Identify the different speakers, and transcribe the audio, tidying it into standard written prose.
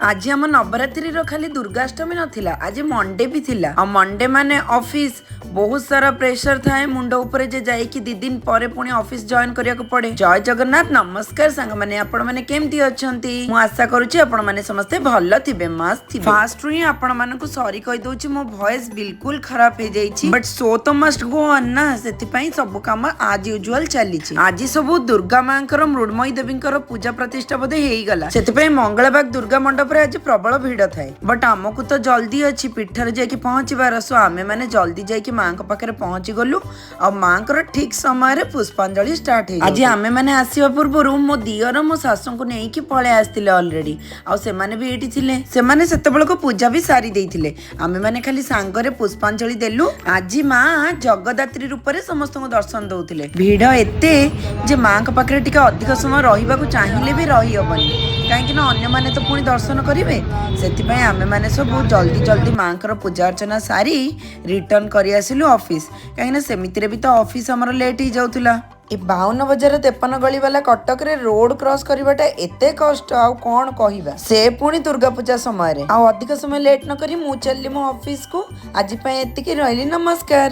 Speaker 1: ଆଜି ଆମ ନବରାତ୍ରିର ଖାଲି ଦୁର୍ଗାଷ୍ଟମୀ ନଥିଲା, ଆଜି ମଣ୍ଡେ ବି ଥିଲା। ଆଉ ମଣ୍ଡେ ମାନେ ଅଫିସ, ବହୁତ ସାରା ପ୍ରେସର ଥାଏ ମୁଣ୍ଡ ଉପରେ ଯେ ଯାଇକି 2 ଦିନ ପରେ ପୁଣି ଅଫିସ ଜଏନ କରିବାକୁ ପଡେ। ଜୟ ଜଗନ୍ନାଥ, ନମସ୍କାର ସାଙ୍ଗମାନେ, ଆପଣମାନେ କେମିତି ଅଛନ୍ତି? ମୁଁ ଆଶା କରୁଛି ଆପଣମାନେ ସମସ୍ତେ ଭଲ ଥିବେ, ମସ୍ତ ଥିବେ। ଫାଷ୍ଟରୁ ହିଁ ଆପଣମାନଙ୍କୁ ସରି କହିଦଉଛି, ମୋ ଭଏସ ବିଲକୁଲ ଖରାପ ହେଇଯାଇଛି। ବଟ୍ ଶୋ ତ ମଷ୍ଟ ଗୋ ଅନ୍ ନା, ସେଥିପାଇଁ ସବୁ କାମ ଆଜ ୟୁଜୁଆଲ ଚାଲିଛି। ଆଜି ସବୁ ଦୁର୍ଗା ମାଙ୍କର, ମୃଣ୍ମୟୀ ଦେବୀଙ୍କର ପୂଜା ପ୍ରତିଷ୍ଠା ବୋଧେ ହେଇଗଲା, ସେଥିପାଇଁ ମଙ୍ଗଳବାଗ ଦୁର୍ଗା ମଣ୍ଡପରେ ଆଜି ପ୍ରବଳ ଭିଡ ଥାଏ। ବଟ୍ ଆମକୁ ତ ଜଲ୍ଦି ଅଛି ପୀଠରେ ଯାଇକି ପହଞ୍ଚିବାର, ସୋ ଆମେ ମାନେ ଜଲ୍ଦି ଯାଇକି ମାଙ୍କ ପାଖରେ ପହଞ୍ଚି ଗଲୁ ଆଉ ମାଙ୍କର ଠିକ ସମୟରେ ପୁଷ୍ପାଞ୍ଜଳି ଷ୍ଟାର୍ଟ ହେଇ। ଆଜି ଆମେ ମାନେ ଆସିବା ପୂର୍ବରୁ ମୋ ଦିଅର ମୋ ଶାଶୁଙ୍କୁ ନେଇକି ପଳେଇ ଆସିଥିଲେ ଅଲରେଡି ଆଉ ସେମାନେ ବି ଏଇଠି ଥିଲେ। ସେମାନେ ସେତେବେଳକୁ ପୂଜା ବି ସାରି ଦେଇଥିଲେ। ଆମେ ମାନେ ଖାଲି ସାଙ୍ଗରେ ପୁଷ୍ପାଞ୍ଜଳି ଦେଲୁ। ଆଜି ମା ଜଗଦାତ୍ରୀ ରୂପରେ ସମସ୍ତଙ୍କୁ ଦର୍ଶନ ଦଉଥିଲେ। ଭିଡ ଏତେ ଯେ ମାଙ୍କ ପାଖରେ ଟିକେ ଅଧିକ ସମୟ ରହିବାକୁ ଚାହିଁଲେ ବି ରହିହବନି, କାହିଁକି ନା ଅନ୍ୟମାନେ ତ ପୁଣି ଦର୍ଶନ କରିବେ। ସେଥିପାଇଁ ଆମେମାନେ ସବୁ ଜଲ୍ଦି ଜଲ୍ଦି ମାଙ୍କର ପୂଜା ଅର୍ଚ୍ଚନା ସାରି ରିଟର୍ନ କରି ଆସିଲୁ ଅଫିସ, କାହିଁକିନା ସେମିତିରେ ବି ତ ଅଫିସ ଆମର ଲେଟ୍ ହେଇଯାଉଥିଲା। ଏ 52 ବଜାର 53 ଗଳି ବାଲା କଟକରେ ରୋଡ କ୍ରସ୍ କରିବାଟା ଏତେ କଷ୍ଟ, ଆଉ କଣ କହିବା, ସେ ପୁଣି ଦୁର୍ଗା ପୂଜା ସମୟରେ। ଆଉ ଅଧିକ ସମୟ ଲେଟ୍ ନ କରି ମୁଁ ଚାଲିଲି ମୋ ଅଫିସକୁ। ଆଜି ପାଇଁ ଏତିକି, ରହିଲି, ନମସ୍କାର।